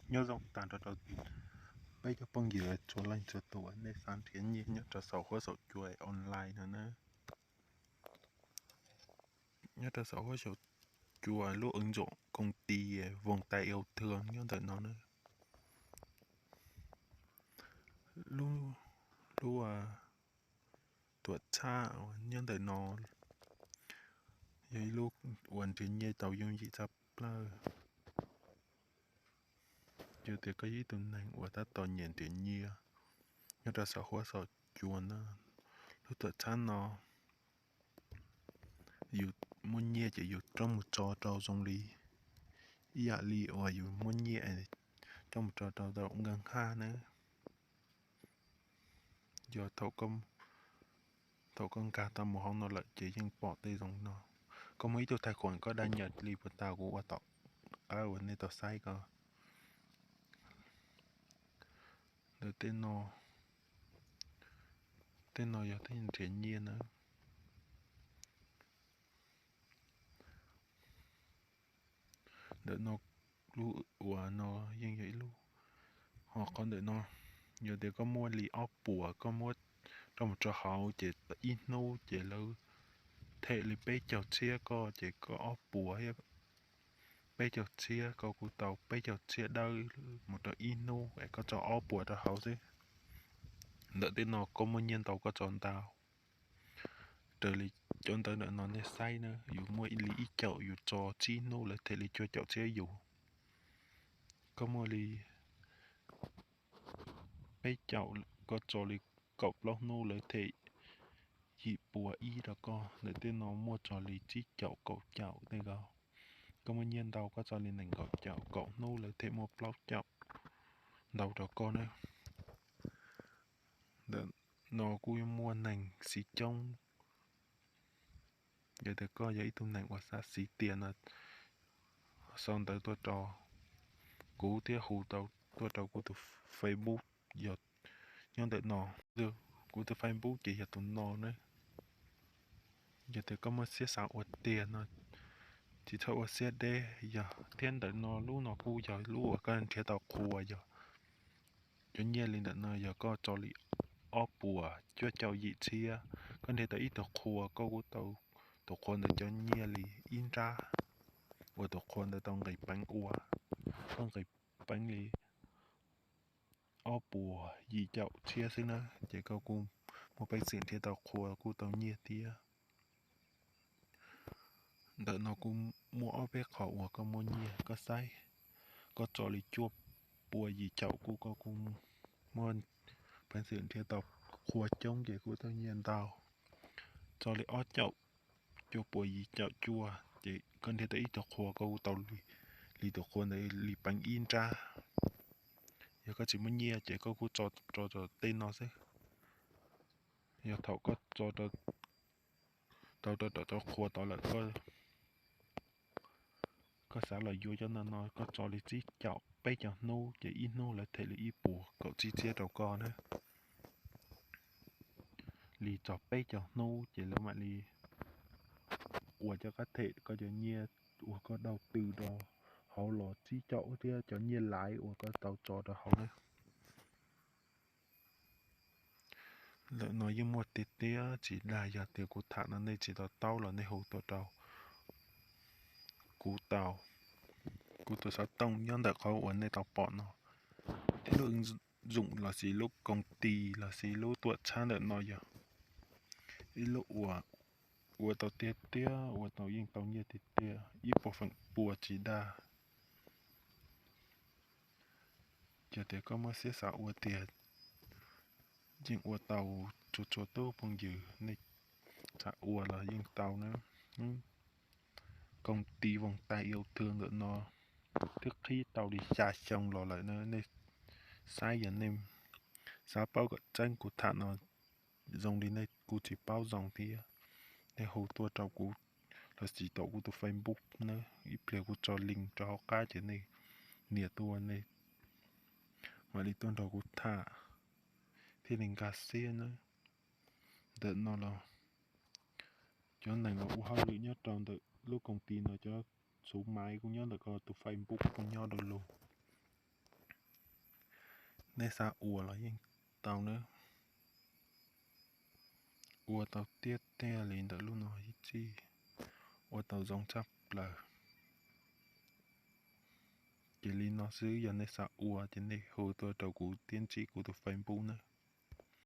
Nyob zoo tag nrho rau peb cov phooj ywg txhua leej txhua tus, nej xav nrhiav nyiaj nyob rau saum huab saum cua online no na. Nyob rau saum huab saum cua lub ứng dụng công ty Vòng Tài Yêu Thương nyob ntawm no na. Lub, lub tuam txhab uas nyob ntawm no yog ib lub uas nrhiav nyiaj tau yooj yim tshaj plaws. Yog tias koj yog ib tug neeg uas tab tom nyiam nrhiav nyiaj nyob rau saum huab saum cua na, lub tuam txhab no yus muaj nyiaj ces yus coj mus tso rau zoo li ib yam li uas yus muaj nyiaj coj mus tso rau tau nkeeg haj na. Yog thaum koj nkag tau mus hauv no lawm ces yeej pom tej zoo no. Koj muaj ib tug thaj khuam koj daj nyam li puas tas kuv ua tom qab uas nej tau saib ko. Ntawm tej no, tej no yog tej nrhiav nyiaj na. Ntawm no, lub uas no yeej yog ib lub. Ho qhov ntawm no, yog tias koj muaj li ob puas koj muab rau mus rau hauv ces ib hnub ces lawv them li peb caug txhiab koj ces koj ob puas thiab peb caug txhiab, koj kuj tau peb caug txhiab dawb mus rau ib hnub es koj tso ob puas rau hauv xwb. Ntawm tej no koj muaj nyiaj ntau koj tso ntau. Raws li cov ntawv ntawm no nej saib na, yus muaj li ib caum yus tso tsib hnub lawv them li cuaj caum txhiab yus. Koj muaj li peb caum koj tso li kaum plaub hnub lawv them yim puas ib rau koj. Ntawm tej no muaj tso li tsib caum kaum caum tej ko. Koj muaj nyiaj ntau koj tso li nees nkaum caum kaum hnub lawv them muaj plaub caum ntau rau koj na. Ntawm no kuj muaj neeg siv coob. Yog tias koj yog ib tug neeg uas xav siv tias no, sau ntawv tuaj rau kuv thiab hu tau tuaj rau kuv tus Facebook yog nyob ntawm no. Kuv tus Facebook ces yog tus no na. Yog tias koj muaj siab xav ua tiag no, tsis txhob ua siab deb yog thiab. Ntawm no lub no kuj yog lub uas koj nrhiav tau qhua yog cov nyiaj li ntawm no yog koj tso li ob puas cuaj caum yim txhiab, koj nrhiav tau ib tug qhua koj kuj tau tus qhua ntawd cov nyiaj li ib nrab uas tus qhua ntawd tau nqis peev ua, koj nqis peev li ob puas yim caum txhiab xwb na, ces koj kuj muaj peev xwm nrhiav tau qhua kuj tau nyiaj thiab. Ntawm no kuj muaj ob peb qhov uas koj muaj nyiaj koj saib, koj tso li cuaj puas yim caum kuj koj kuj muaj peev xwm nrhiav tau qhua coob ces kuj tau nyiaj ntau. Tso li ob caum cuaj puas yim caum cuaj ces koj nrhiav tau ib tug qhua koj kuj tau li, li tus qhua ntawd li peev ib nrab. Yog koj tsis muaj nyiaj ces koj kuj tso rau tej no xwb. Yog thaum koj tso rau, tau rau rau qhua tod lawm, koj xav los yuav cov no no koj tso li tsib caum peb caug hnub ces ib hnub lawv them li ib puas kaum tsib txhiab rau koj na. Li txog peb caug hnub ces lawv mam li ua cov kab them koj cov nyiaj uas koj đầu tư rau hauv los tsib caum thiab cov nyiaj laiv uas koj tau tso rau hauv na. Ntawm no yeej muaj tiag tiag tsis dag, yog tias kuv tham no nej tsis to taub los nej hu tuaj rau kuv tau, kuv tus xov tooj nyob ntawm qhov uas nej tau pom no. Thiab lub ứng dụng lossis lub công ty lossis lub tuam txhab ntawm no yog ib lub uas ua tau tiag tiag ua tau yeej tau nyiaj tiag tiag ib puas feem pua tsis dag. Yog tias koj muaj siab xav ua tiag yeej ua tau txhua txhua tub phooj ywg, nej xav ua los yeej tau na. Công ty Vòng Tài Yêu Thương ntawm no twb qhib tau li xya xyoo los lawm na. Nej saib yog nej xav paub kom tseeb kuv tham no zoo li nej kuj tsis paub zoo thiab, nej hu tuaj rau kuv lossis tom kuv tus Facebook na, ib pliag kuv tso link rau hauv qab ces nej nias tuaj nej mam li tuaj nrog kuv tham thiaj li nkag siab na. Ntawm no los cov neeg ua hauj lwm nyob rau ntawm lub công ty no cov xuv maiv kuj nyob ntawm ko, tus Facebook kuj nyob rau lug. Nej xav ua los yeej tau nawb. Ua tau tiag tiag li ntawm lub no ib txhij, ua tau zoo tshaj plaws. Ces li no xwb, yog nej xav ua ces nej hu tuaj rau kuv Tiab Ntsib kuv tus Facebook na.